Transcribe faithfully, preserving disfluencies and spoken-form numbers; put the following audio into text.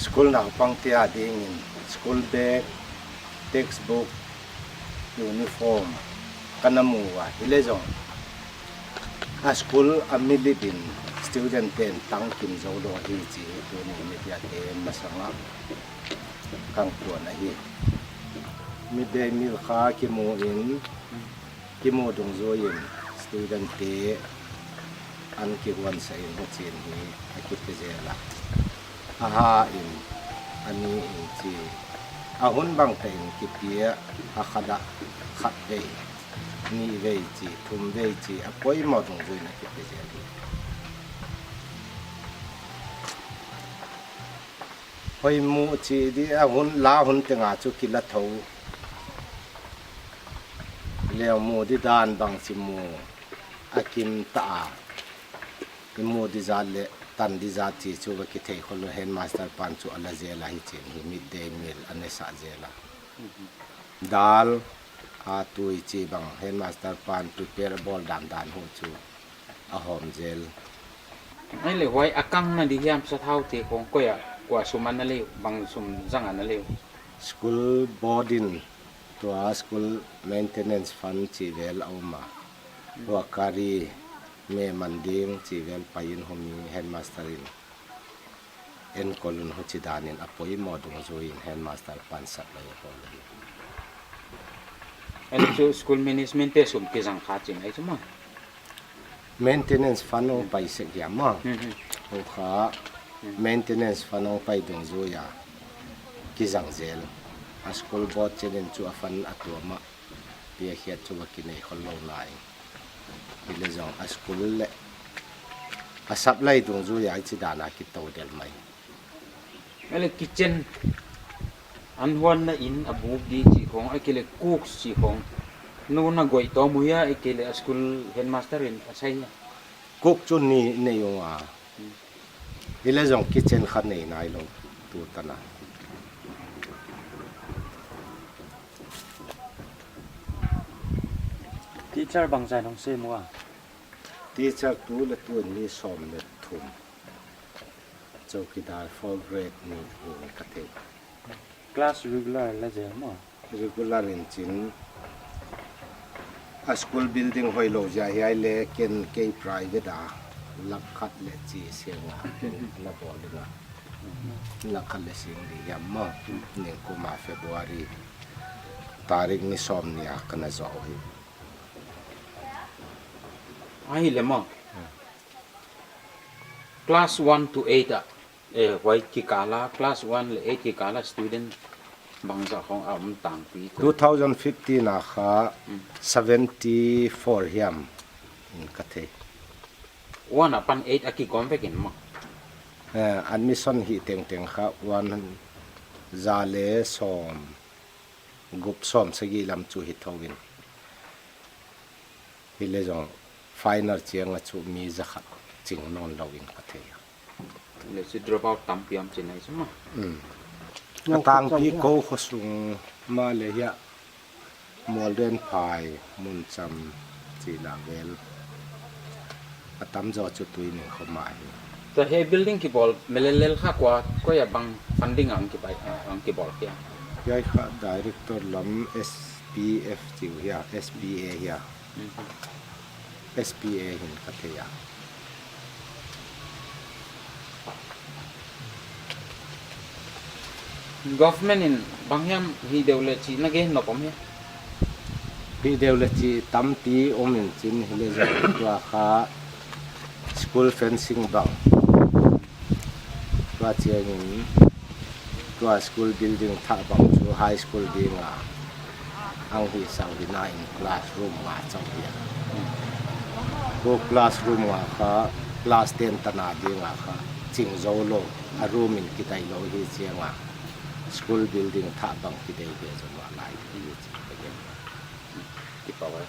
School naupangte adingin school bag, textbook, uniform ka na mu ua, hileh zong a school a mi lip in student ten tangkim zou lou hi chih tuni media te masanga ka hon kuan ahi. Midday meal kha kimu in, kimu dungzui in student te an kihuan sa in huchiin hi a kipe zel a. A ha in, a ni in chi, a hun bang teng kipia, a khat ah khat vei, nih vei chi, thum vei chi, a poimoh dungzui in a kipe zel hi. Hoih mu chi di a hun la hun tenga chu kila thou. Leh mu di dan bang chi mu a kim ta a. I mu di zat leh tan di zat chi chu va kithei khol lou, headmaster pan chu a la zel a, hichiin hi midday meal a ne sa zel a. Dal, a tui chi bang headmaster pan prepare a bawl dandan uh chu a hawm zel. Ahihleh huai a kangna di hiam sathau te khong koi ah, kua sum a na lei uh, bang sum zang a na lei uh? School board in tua school maintenance fund chih vel a um a. Huai kari me man ding chih vel pai in humi headmaster in enkol un huchi dan in a poimoh dungzui in headmaster pan sap lai a hol hi. Ahihleh chu school management te sum kizang kha chin ahi chu maw? Maintenance fund hong pai sek hiam maw? Hmm, hmm. Huai kha, hmm, maintenance fund hong pai dungzui a kizang zel. A school board chen in chu a fund a tuam a, piakkhiat chu va kinei khol lou nai. Hileh zong a school leh a sap lai dungzui a hichi dan a kitou del mai. Ahihleh kitchen, an huanna in a buk di chih khong, ahihkeileh cook chih khong, nou na guai tawm uh hia, ahihkeileh a school headmaster in a sai hia? Cook chu ni nei ung a. Hmm. Hileh zong kitchen kha nei nai lou tu tan a. Teacher bangzah in hong sem ua? Teacher tu leh tu in mi sawm leh thum. Chowkidar four grade nih hi ka thei. Class regular la zel maw? Regular in chin. A school building hoih lou ziak hiai leh ken kei private a lakh khat leh chi seng a ken na bawl ding a. Lakh khat leh sing li hiam maw? Ning kum a February tarik ni sawmnih a ka na zuak hi. Ahihleh maw? Hmm. Class one to eight ah, eh, huai kikal a, class one leh eight kikal a student bangzah khong a om tangpi? Two thousand fifteen a kha, hmm, seventy four hiam in ka thei. One apan eight a kigawm vek in maw? Eh, admission hih tengteng kha one za leh sawm guk sawm sagih lam chu hi thou in. Hileh zong final chiang a chu mi za khat ching nawn lou in ka thei a. Leh chu dropout tampi om chin ahi chu maw. Hmm. A tangpi kou khosung mah leh hiai Mualrenphai, Muncham chih lah vel. A tamzaw chu Tuining khua mah hi. Tua hiai building kibawl melelel kha kua, koi a bang funding a hong kibawl, hong kibawl khia? Hiai kha director lam S P F chih uh hia, S P A hia. Mhm. S P A hi'n ka thei a. Government in bang hiam hih deuh leh chih na gen nop om hia? Hih deuh leh chih tampi om in chin, hileh zong tua kha school fencing bang. Tua chiangin tua school building thah bang chu high school ding a hong hih sau hi nain classroom nga chauh hi a. Kou classroom nga kha class ten tan a ding a kha ching zou lou, a room in kidaih lou hi chiang a school building thah bang kideih ve zou mah lai hi chih ka gen. Kipau e.